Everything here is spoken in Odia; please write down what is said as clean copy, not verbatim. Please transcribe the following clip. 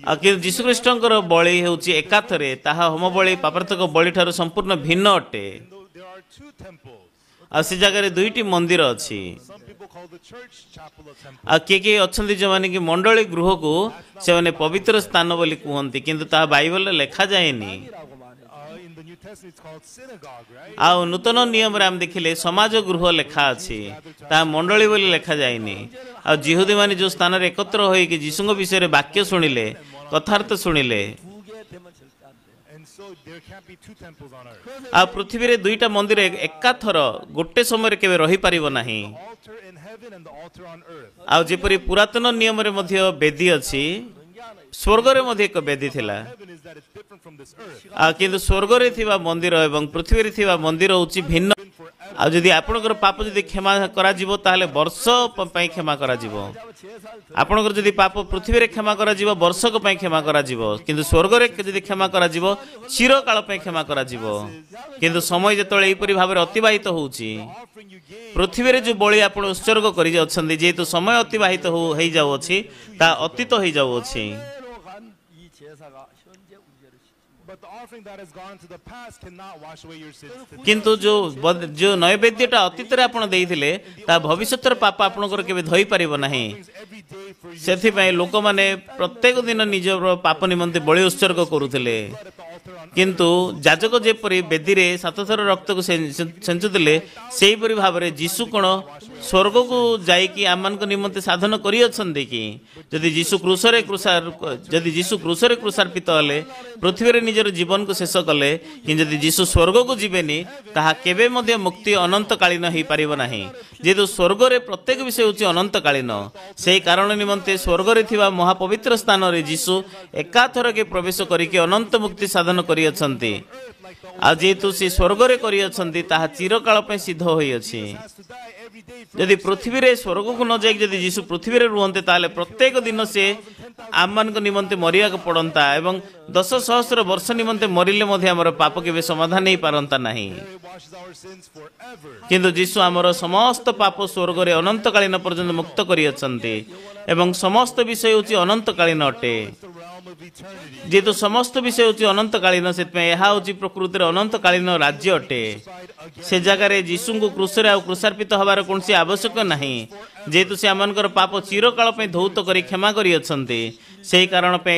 ଆଉ କିନ୍ତୁ ଯୀଶୁଖ୍ରୀଷ୍ଟଙ୍କର ବଳି ହେଉଛି ଏକାଥରେ, ତାହା ହୋମ ବଳି, ପାପାର୍ଥକ ବଳି ଠାରୁ ସମ୍ପୂର୍ଣ୍ଣ ଭିନ୍ନ ଅଟେ। ଆଉ ସେ ଜାଗାରେ ଦୁଇଟି ମନ୍ଦିର ଅଛି। ଆଉ କିଏ କିଏ ଅଛନ୍ତି ଯେଉଁମାନେ କି ମଣ୍ଡଳୀ ଗୃହକୁ ସେମାନେ ପବିତ୍ର ସ୍ଥାନ ବୋଲି କୁହନ୍ତି, କିନ୍ତୁ ତାହା ବାଇବଲରେ ଲେଖାଯାଏନି। ଆଉ ନୂତନ ନିୟମରେ ଆମେ ଦେଖିଲେ ସମାଜ ଗୃହ ଲେଖା ଅଛି, ତାହା ମଣ୍ଡଳୀ ବୋଲି ଲେଖାଯାଇନି। ଆଉ ଯିହୁଦୀମାନେ ଯେଉଁ ସ୍ଥାନରେ ଏକତ୍ର ହୋଇକି ଯୀଶୁଙ୍କ ବିଷୟରେ ବାକ୍ୟ ଶୁଣିଲେ, କଥାର୍ଥ ଶୁଣିଲେ, ଆଉ ପୃଥିବୀରେ ଦୁଇଟା ମନ୍ଦିର ଏକାଥର ଗୋଟେ ସମୟରେ କେବେ ରହିପାରିବ ନାହିଁ। ଆଉ ଯେପରି ପୁରାତନ ନିୟମରେ ମଧ୍ୟ ବେଦୀ ଅଛି, ସ୍ୱର୍ଗରେ ମଧ୍ୟ ଏକ ବେଦୀ ଥିଲା। ଆଉ କିନ୍ତୁ ସ୍ୱର୍ଗରେ ଥିବା ମନ୍ଦିର ଏବଂ ପୃଥିବୀରେ ଥିବା ମନ୍ଦିର ହେଉଛି ଭିନ୍ନ। ଆଉ ଯଦି ଆପଣଙ୍କର ପାପ ଯଦି କ୍ଷମା କରାଯିବ, ତାହେଲେ ବର୍ଷ ପାଇଁ କ୍ଷମା କରାଯିବ। ଆପଣଙ୍କର ଯଦି ପାପ ପୃଥିବୀରେ କ୍ଷମା କରାଯିବ, ବର୍ଷକ ପାଇଁ କ୍ଷମା କରାଯିବ। କିନ୍ତୁ ସ୍ୱର୍ଗରେ ଯଦି କ୍ଷମା କରାଯିବ, ଚିରକାଳ ପାଇଁ କ୍ଷମା କରାଯିବ। କିନ୍ତୁ ସମୟ ଯେତେବେଳେ ଏହିପରି ଭାବରେ ଅତିବାହିତ ହେଉଛି, ପୃଥିବୀରେ ଯେଉଁ ବଳି ଆପଣ ଉତ୍ସର୍ଗ କରି ଅଛନ୍ତି, ଯେହେତୁ ସମୟ ଅତିବାହିତ ହେଇଯାଉଅଛି, ତାହା ଅତୀତ ହେଇଯାଉଅଛି। କିନ୍ତୁ ଯେଉଁ ଯେଉଁ ନୈବେଦ୍ୟଟା ଅତୀତରେ ଆପଣ ଦେଇଥିଲେ, ତାହା ଭବିଷ୍ୟତର ପାପ ଆପଣଙ୍କର କେବେ ଧୋଇପାରିବ ନାହିଁ। ସେଥିପାଇଁ ଲୋକମାନେ ପ୍ରତ୍ୟେକ ଦିନ ନିଜର ପାପ ନିମନ୍ତେ ବଳି ଉତ୍ସର୍ଗ କରୁଥିଲେ। କିନ୍ତୁ ଯାଜକ ଯେପରି ବେଦୀରେ 7 ଥର ରକ୍ତକୁ ଛିଞ୍ଚୁଥିଲେ, ସେହିପରି ଭାବରେ ଯୀଶୁ କ'ଣ ସ୍ୱର୍ଗକୁ ଯାଇକି ଆମମାନଙ୍କ ନିମନ୍ତେ ସାଧନ କରିଅଛନ୍ତି କି? ଯଦି ଯୀଶୁ କ୍ରୁଶରେ କ୍ରୁଶାର୍ପିତ ହେଲେ, ପୃଥିବୀରେ ନିଜର ଜୀବନକୁ ଶେଷ କଲେ, କିନ୍ତୁ ଯଦି ଯୀଶୁ ସ୍ୱର୍ଗକୁ ଯିବେନି, ତାହା କେବେ ମଧ୍ୟ ମୁକ୍ତି ଅନନ୍ତକାଳୀନ ହେଇପାରିବ ନାହିଁ। ଯେହେତୁ ସ୍ୱର୍ଗରେ ପ୍ରତ୍ୟେକ ବିଷୟ ହେଉଛି ଅନନ୍ତକାଳୀନ, ସେହି କାରଣ ନିମନ୍ତେ ସ୍ୱର୍ଗରେ ଥିବା ମହାପବିତ୍ର ସ୍ଥାନରେ ଯୀଶୁ ଏକାଥରକେ ପ୍ରବେଶ କରିକି ଅନନ୍ତ ମୁକ୍ତି ସାଧନ କରିଅଛନ୍ତି। ଆଉ ଯେହେତୁ ସେ ସ୍ୱର୍ଗରେ କରିଅଛନ୍ତି, ତାହା ଚିରକାଳ ପାଇଁ ସିଦ୍ଧ ହୋଇଅଛି। ଯଦି ପୃଥିବୀରେ ସ୍ୱର୍ଗକୁ ନ ଯାଇକି ଯଦି ଯୀଶୁ ପୃଥିବୀରେ ରୁହନ୍ତେ, ତାହେଲେ ପ୍ରତ୍ୟେକ ଦିନ ସେ ଆମମାନଙ୍କ ନିମନ୍ତେ ମରିବାକୁ ପଡ଼ନ୍ତା ଏବଂ 10 ସହସ୍ର ବର୍ଷ ନିମନ୍ତେ ମରିଲେ ମଧ୍ୟ ଆମର ପାପ କେବେ ସମାଧାନ ହେଇପାରନ୍ତା ନାହିଁ। କିନ୍ତୁ ଯୀଶୁ ଆମର ସମସ୍ତ ପାପ ସ୍ୱର୍ଗରେ ଅନନ୍ତକାଳୀନ ପର୍ଯ୍ୟନ୍ତ ମୁକ୍ତ କରିଅଛନ୍ତି ଏବଂ ସମସ୍ତ ବିଷୟ ହେଉଛି ଅନନ୍ତକାଳୀନ ଅଟେ। ଯେହେତୁ ସମସ୍ତ ବିଷୟ ହେଉଛି ଅନନ୍ତକାଳୀନ, ସେଥିପାଇଁ ଏହା ହେଉଛି ପ୍ରକୃତିରେ ଅନନ୍ତକାଳୀନ ରାଜ୍ୟ ଅଟେ। ସେ ଜାଗାରେ ଯୀଶୁଙ୍କୁ କ୍ରୁଶରେ ଆଉ କ୍ରୁଶାର୍ପିତ ହେବାର କୌଣସି ଆବଶ୍ୟକ ନାହିଁ, ଯେହେତୁ ସେ ଆମମାନଙ୍କର ପାପ ଚିରକାଳ ପାଇଁ ଧୌତ କରି କ୍ଷମା କରିଅଛନ୍ତି। ସେହି କାରଣ ପାଇଁ